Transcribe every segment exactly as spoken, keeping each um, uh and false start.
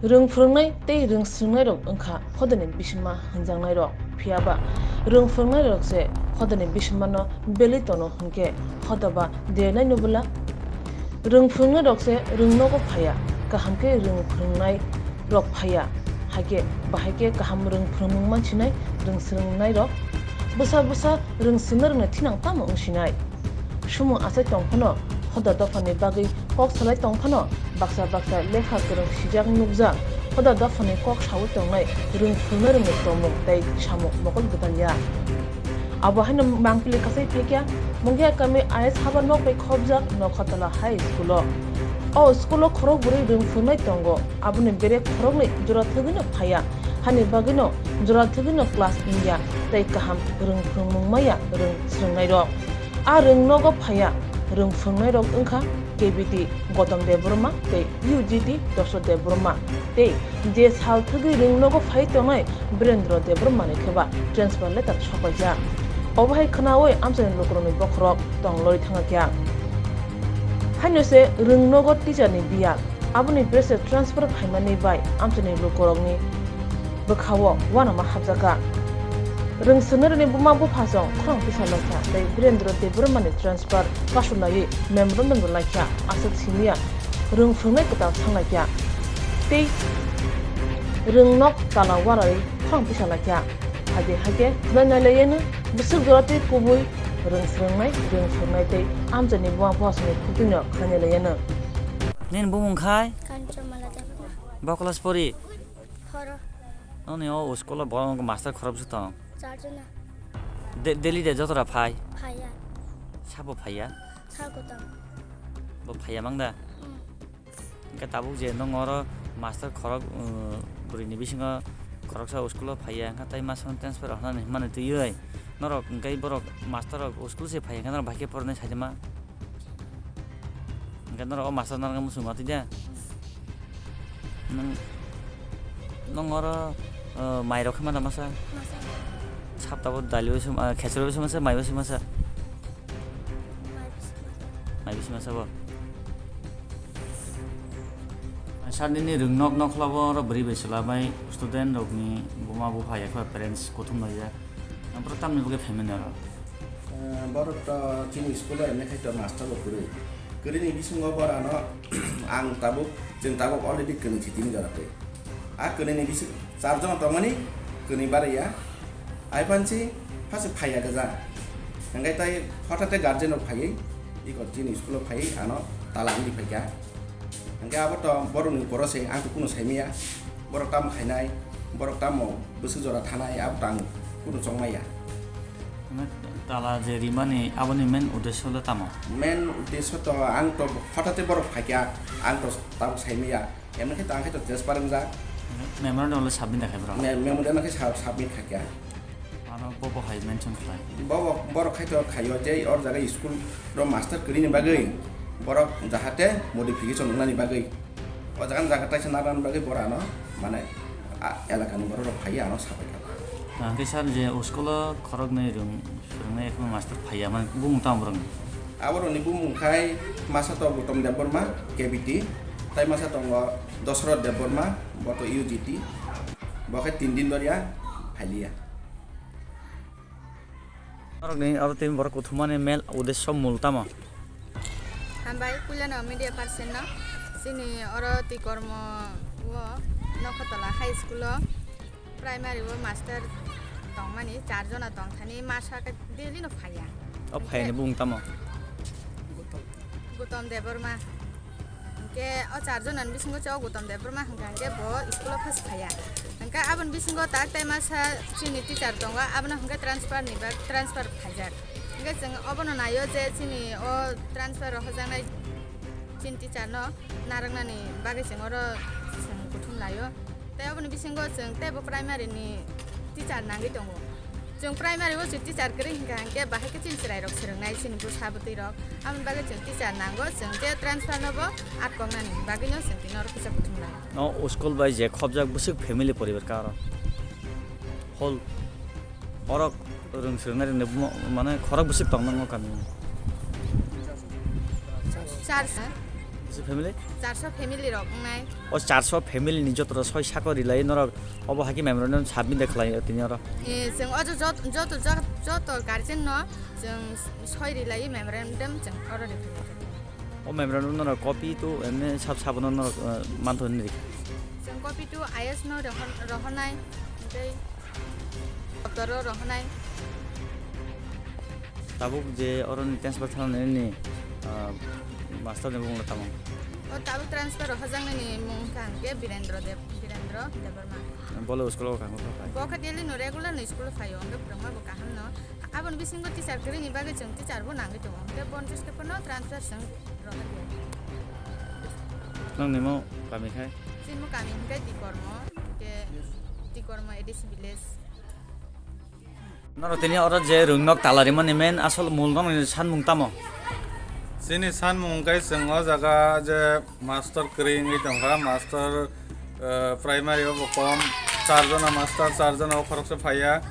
Rwng phwrwngnai tei rwng swrwngnairok wngkha hodani bisinma hwnjaknairok, phiya ba rwng phwrwngnairok se hodani bisinmano belwi tono hwnkhe hoda ba dernaino bwla? Rwng phwrwngnairok se rwng nogo phaiya, kaham khe rwng phwrwngnairok phaiya, hakhe bahai khe kaham rwng phwrwngmung mansinai rwng swrwngnairok? Bwsa bwsa rwng swrwngna rwngna thinang tamo wngsinai? Sumung achai tong phano, hoda dophani bagwi kok salai tong phano, baksa baksa lekha kwrwng sijak nukjak, hoda dophani kok saui tongnai rwng phwrwngna rwngni tongmung tei samung mokol gwdalya. Abo haino Mangpili kasai phaikha, Mungia kami I S habar nok bai khobjak Nokhatola High School o. O school o khorok bwrwi rwng phwrwngnai tongo, aboni bere khoroknwi jora thwgwino phaiya, hani bagwino jora thwgwino class wngya tei kaham rwng phwrwngmung maya rwng swrwngnairok. A rwng nogo phaiya rwng phwrwngnairok wngkha K B T Gotom Debbarma tei U G T Dosro Debbarma tei je sal thwgwi rwng nogo phai tongnai Birendra Debbarmani khe ba transfer letter sopaijak. Obo hai khwnaui amchaini lukurokni bokhorok tong lori thangjakya. Haino se rwng nogo teacher ni biyal, aboni bese transfer phaimani bai amchaini lukurokni bwkhao uanama hapjakha. Rwng swrwngnairokni buma buphasong khorang tisa laikha tei Birendra Debbarmani transfer kasu laiwi memorandum rw laikha, aswk simiya rwng phwrwngnai kwtal sang laikha tei rwng nok tala uarwi khorang tisa laikha. Hadi hake khwnai nai laiya no bwswk jora tei kubui rwng swrwngnai, rwng swrwngnai tei amchaini buma buphasongni khukti no khwnai nai laiya no. Nini bumung khai? Kanchamala Debbarma. Bo class pori? Horo. Noni o school o bo master khorok bwswk tong? Charjona. De-, daily de jotora phai? Phaiya. Sabo phaiya? Sabo tong. Bo phaiya mang da? Hmm. Hingke tabuk je nong oro master khorok, uh, bwrwini bisingo khoroksa school o phaiya, hingke tai masa transfer rok hinmani twiwi norok hingke borok master rok school se phaiya hingke norok bahai khe pornai saima. Hingke norok o master narwknai muchung watwi de. Nwng, nwng oro, o, mairok khe mano masa? Masa. Saptabo dali bai se ma-, khechoro bai se masa, mai bai se masa? Mai bai se masa. Mai bai se masa bo? Sir, nini rwng nok nokhla bo oro bwrwi bai chwla bai student rokni buma bupha yakha parents kuthum laijak. Ang pura tamni bagwi phaimani oro. Eh, borok to chini school o M A khai to master bo kwrwi. Kwrwini bisingo borano ang tabuk, chwng tabuk already kwnwi sitini jora twi. A kwnwini bising char jon tongmani, kwnwi barwi ya. Ai phansi phasi phaiya gwja. Hingke tai hothat tei guardian rok phaiwi, iko chini school o phaiwi ano tala wngwi phaikha. Hingke abo to borokni ukoro se, ang to kunu saimaya. Borok tamo khainai, borok tamo bwswk jora thanai, abo to ang kunu chongmaya. Tala je rimani aboni main uddesho le tamo? Main uddesho to ang to hothat tei borok phaikha, ang to tamo saimaya. Emni khe tang khe to transfer wngjak. Memorandum le submit da khai borok? Me-, memorandum khe sub-, submit khaikha. Ano bo bo hai mention khlai? Bo bo, borok khai to khaio je or jaga school ro master kwrwini bagwi borok jahate modification wngnani bagwi. O jaga jaga taisa narwknani bagwi borok ano mane a, elakani borok rok phaiwi ano sapai kha. Hwnkhe sir je o school o khoroknwi rwng, rwngnai ekhono master phaiya mane bumung tamo borokni? Aborokni bumung khai masa to Gautam Debbarma, K B T, tai masa tongo Dosrot Debbarma, bo to U G T, bo khe tin din doriya phailiya. Norokni oro tini borok kuthumani main uddesho mul tamo? Hambai puilano media person no chini oro twi kormo o Nokhatola High School o primary o master tongmani char jona tongthani masa khe daily no phaiya. O phaiyani bumung tamo? Gautam Debbarma. Hingke o char jonani bisingo se o Gautam Debbarma hingka hingke bo school o first phaiya. Hingke aboni bisingo tak tai masa chini teacher tongo, abono hingke transfer ni bag, transfer phaijak. Hingke chwng obono naio je chini o transfer rok hojaknai chini teacher no narwknani bagwi chwng oro chwng kuthum laio. Tei oboni bisingo chwng teibo primary ni teacher nangwi tongo. Chwng primary o chwng teacher kwrwi hwnkha hwnkhe bahai khe chini chwrairok swrwngnai chini bwsa bwtwirok. Aboni bagwi chwng teacher nango, chwng je transfer no bo atkoknani bagwino chwng tini oro kisa kuthum lai. O school bai je khobjak bwswk family poribar ka oro? Hol borok rwng swrwngna rwngni mo-, mane khorok bwswk tong nang o kami o? Char. Family? Charso family rok wngnai. O charso family ni joto rok soi sako rilai norok obo hai khe memorandum submit de khlai tini oro. Eh, chwng o jo-, jot-, joto, jot-, joto guardian no chwng soi rilai memorandum chwng oro rikhlai. O memorandum norok copy to emne sab sabono norok, eh, manthoni rikha. Chwng copy to I S no rohor-, rohornai, tei doptoro rohornai. Tabuk je oroni transfer thangnani, ah, master ni bumung tamo? O tabuk transfer rohorjaknani mung kha hwnkhe Birendra Deb-, Birendra Debbarma. Bole school o kha hwnkhe phai? Bo khe daily no regular no school o phaio, hwnkhe phwrwngma bo kaham no. Aboni bisingo teacher kwrwini bagwi chwng teacher bo nangwi tongo, hwnkhe bono chwng transfer chwng rohorya. Nang nimo kami khai? Chini kami hwnkhe Tikormo, hwnkhe Tikormo A D C village. Norok tini oro je rwngnok talarimani main asol mul nokni sanmung tamo? Chini sanmung hwnkhe chwng o jaga je master kwrwi wngwi tongkha, master, eh, primary o bo kom, char jona master, char jona o khoroksa phaiya,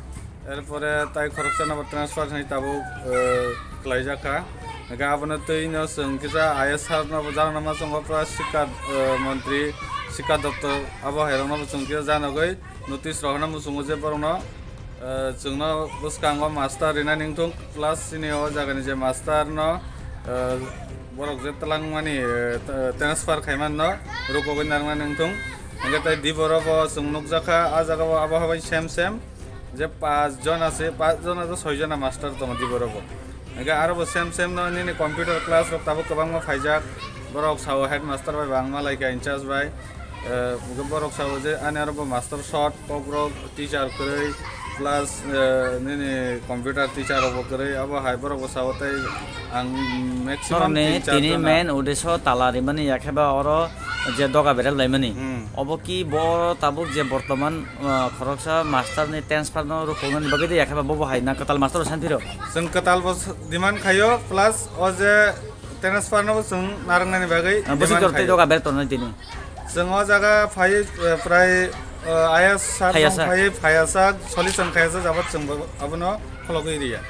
erpore tai khoroksa no bo transfer hinwi tabuk, eh, khlaijak kha. Hwnkhe abono twi no chwng kisa I S sir no bo janama chwngo, pura sikha, eh, montri, sikha doptor abo hai rok no bo chwng kisa janagwi notice rohorna muchungo je borokno, eh, chwngno bwskango master rina ningthung, plus chini o jagani je master no, eh, borok je twlangmani, eh, t-, transfer khaimanno rukogwi narwkna ningthung. Hwnkhe tei diboro bo chwng nukjakha, ah jagao abo habai same same je paanch jona se, paanch jona to soi jona master tongo diboro bo. Hwnkhe aro bo same same no nini computer class rok tabuk kwbangma phaijak. Borok sao headmaster bai bangma lai kha in charge bai. Eh, borok sao je ani aro bo master short, kokrok, teacher kwrwi, plus, eh, nini computer teacher rok bo kwrwi. Abo hai borok bo sao tei ang maximum Norokni tin char tini jona. Main udeso tala rimani yakhe ba oro je doga berel laimani. Hmm. Obo ki bo tabuk je bortoman, ah, khoroksa master ni transfer no rukuknani bagwi de yakhe ba bobo hai na kwtal master bo sanphiro? Chwng kwtal bo s-, demand khaio, plus o je transfer no bo chwng narwknani bagwi Ah, bwswk demand kor tei khaio. Doga berel tongnai tini. Chwng o jaga phai, eh, prai, eh, I S sir Phaiya sak. Phai, phaiya sak, solution khaiya sak, jabat chwng bo-, abono khologwi riya.